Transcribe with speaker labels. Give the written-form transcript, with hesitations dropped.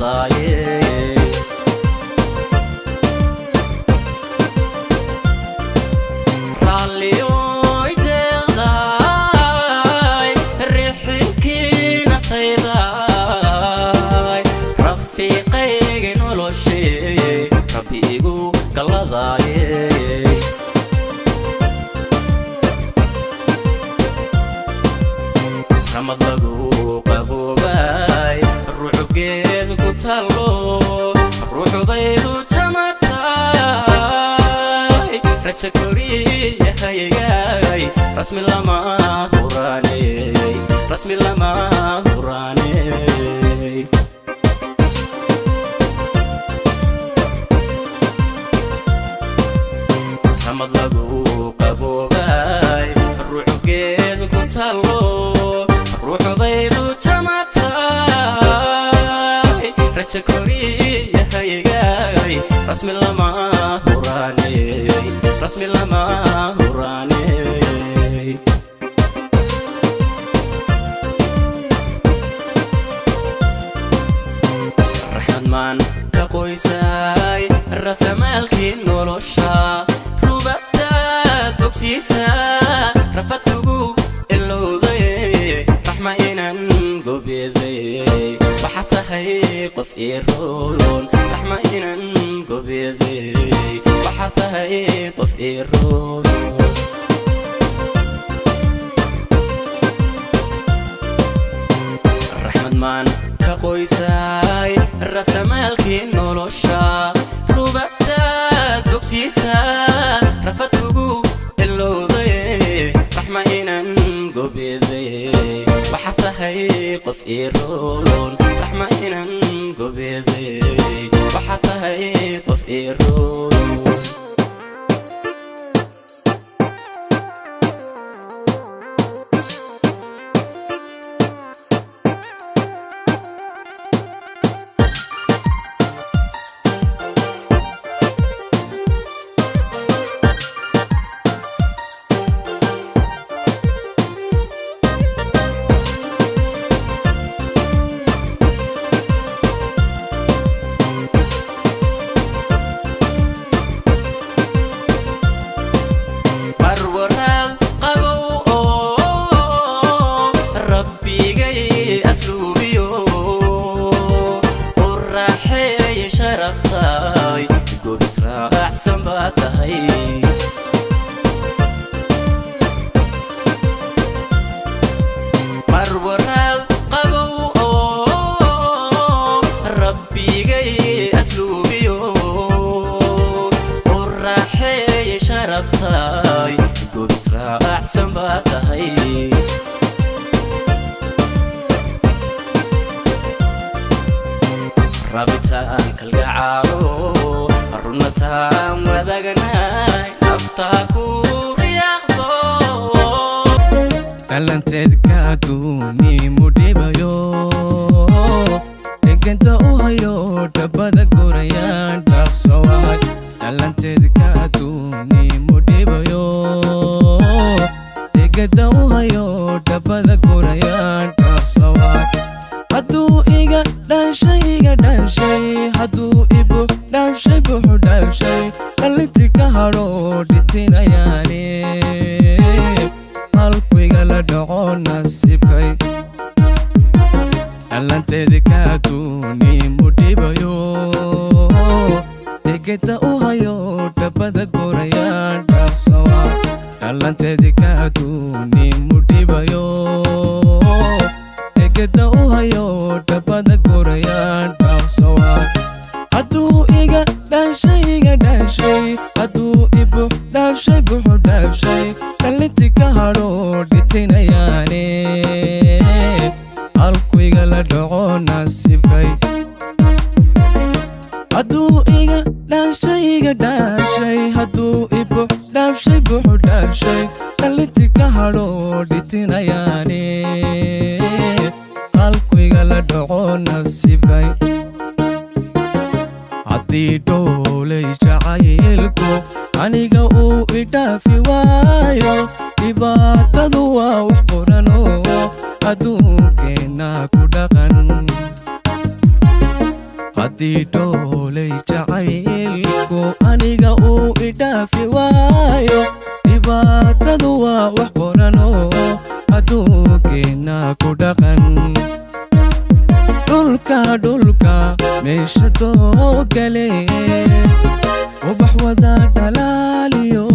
Speaker 1: galladaaye. Raalliyoy deeqdaay, rixinkii naftaydaay, rafiiqaygi noloshee, Rabbi igu galladaaye. Ramad lagu qaboobay, ruuxugeed ku tallo, ruuxudaydu jamatay, raja koriyahaygaay, rasmi lama huraaney, rasmi lama huraaney. Ramad lagu qaboobay, ruuxugeed ku tallo, ruuxudaydu jamatay, raja koriyahaygaay, rasmi lama huraaney, rasmi lama huraaney. Raxmad maan ka qoysay, rasamaalkii nolosha, rubadaad bogsiisa, rafad kugu ilowday, raxma inan gobeeday, waxaa tahay qof ii roon. Raxma inan gobeeday, waxaa tahay qof ii roon. Raxmad maan ka qoysay, rasamaalkii nolosha, rubadaad bogsiisa, rafad kugu ilowday, raxma inan gobeeday, waxaa tahay qof ii roon. Raxma inan gobeeday, waxaa tahay qof ii roon. Barwaraad qabow oo Rabbigay asluubiyo, u raaxeey sharaftay, gobis raacsan baa tahay. Barwaraad qabow oo Rabbigay asluubiyo, u raaxeey sharaftay, gobis raacsan baa tahay. Rabitaan kalgacaalo, runataan wadagnay, naftaa ku riyaaqdo.
Speaker 2: Dhalanteedka adduunimu dhibayo, dheganta u hayo, dhabada gurayaan dhaqso wahay. Dhalanteedka adduunimu dhibayo, dheganta u hayo, dhabada gurayaan dhaqso wahay. Hadduu iga dhanshay, iga dhanshay, hadduu ibu dhanshay, buxu dhanshay, dhalinti ka hadho dhitinayaane, halkuyga la dhaco nasiibkay. Dhalanteedi ka adduunimu dhibayo, dhegeta u hayo, dhabada gurayaan dhaqsowa. Dhalanteedi ka adduunimu dhibayo, dhegeta u hayo, dhabada gurayaan dhaqsowa. Hadduu iga dhanshay, iga dhanshay, hadduu ibu dhaafshay, buxu dhaafshay, dhalinti ka hadho dhitinayaane, halkuyga la dhaco nasiibkay. Hadduu iga dhanshay, iga dhanshay, hadduu ibu dhaafshay, buxu dhaafshay, dhalinti ka hadho dhitinayaane, halkuyga la dhaco nasiibkay. Haddii dhoolay jacaylku aniga uu idhaafi waayo, dhibaatadu waa wax qoranoo adduunkeenna ku dhaqan. Haddii dhoolay jacaylku aniga uu idhaafi waayo, dhibaatadu waa wax qoranoo adduunkeenna ku dhaqan. Dhulka dhulka meesha doogale, ubax wada dhalaaliyo.